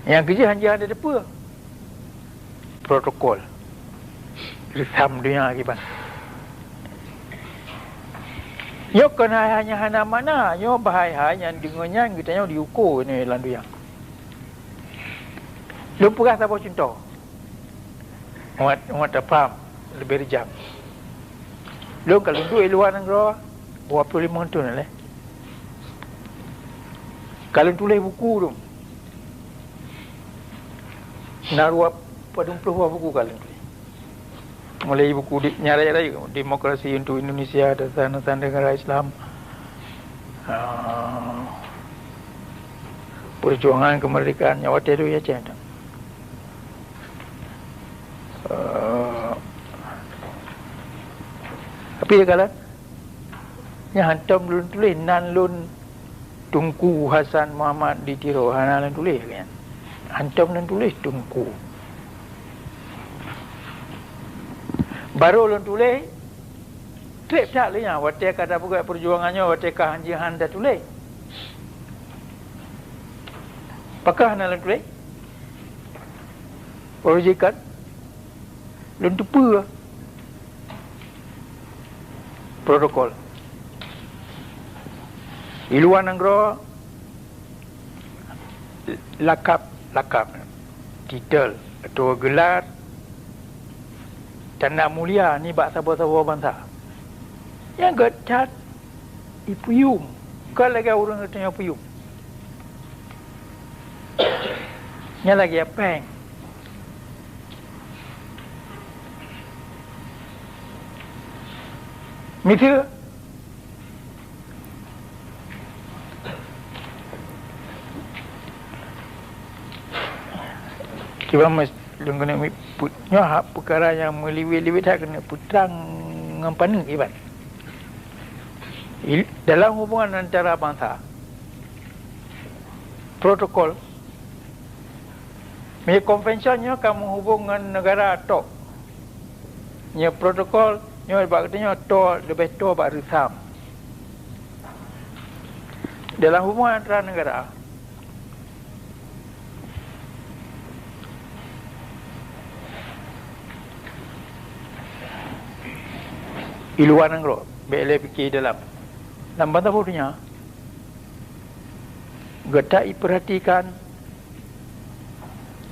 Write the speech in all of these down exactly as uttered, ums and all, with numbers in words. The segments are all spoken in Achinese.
Nyang keujeuet hana jeuet hana teupeue. Protokol. Reusam donya kiban. Nyoe kon hai-hai nyang hana makna, nyoe bah hai-hai nyang deungon nyan geutanyoe diuko nyoe lam donya. Lôn peugah saboh cuntoh. Umat, umat tapaham leubeh rijang. Lôn ka lôn duek i luwa nanggroe dua puluh lima thon lé. Ka lôn tuléh buku lôn. Na dua padum ploh buah buku ka lôn tuléh. Mulai buku di, nyang rayeuk-rayeuk, Demokrasi untuk Indonesia, Dasar-Dasar Negara Islam, ah, Perjuangan Kemerdekaan, nyan watèe dulu ya, cen. Eh, tapi dia kala, nyan hantom lôn tuléh nan lôn Teungku Hasan Muhammad di Tiro, hana lôn tuléh nyan. Hantom lôn tuléh Teungku. Barô lôn tuléh, trép that lé nyan, watèe ka tapeugöt perjuangan nyoe, watèe ka hanjeuet han tatuléh. Pakon hana lôn tuléh? Uroe jih kan lôn teupeue protokol. Di luwa nanggroe, lakab-lakab, titel, atawa geular, tanda mulia nibak saboh-saboh bansa. Nyang gét that ipeuyuem, kon lagèe ureueng geutanyoe peuyuem. Nyan lagèe péng. Miseue, cuba mes-, lôn keuneuk mi-, pu-, nyoe hak peukara nyang meuliwet-liwet that keuneuk peutrang ngon paneuk iban. Il-, dalam hubungan antara bansa, protokol, meunyoe konvensyen nyoe ka meuhubong ngon neugara tok. Nyoe protokol, nyoe bak geutanyoe toe, leubeh toe bak reusam. Dalam hubungan antara neugara, i luwa nanggroe, bèk lé pike dalam. Lam bansa donya, gata ipeurhatikan,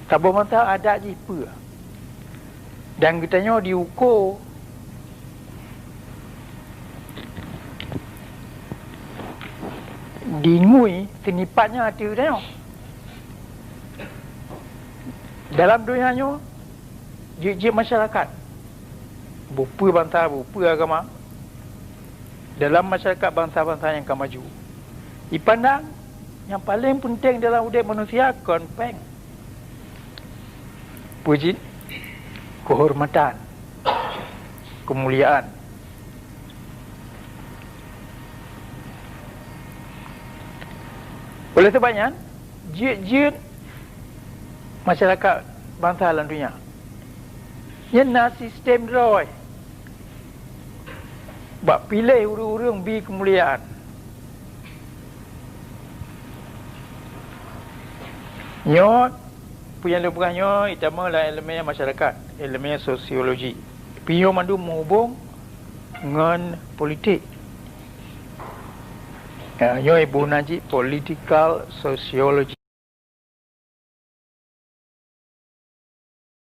saboh bansa adat jih peue. Dan geutanyoe diuko, dingui seunipat nyan ateueh geutanyoe. Dalam donya nyoe, jeuet-jeuet masyarakat, bukon peue bansa, bukon peue agama, dalam masyarakat bansa-bansa nyang ka maju, ipandang nyang paleng peunteng dalam udép manusia kon péng. Peue jih? Keuhormatan, keumuliaan. Oleh sebab nyan, jeuet-jeuet masyarakat bansa lam donya, nyan na sistem droe bak piléh ureueng-ureueng bi keumuliaan. Nyoe, peue nyang lôn peugah nyoe, itamong lam ileumèe masyarakat, ileumèe sosiologi. Tapi nyoe mandum meuhubong ngon politik. Ya, nyoe iboh nan cit political sociology.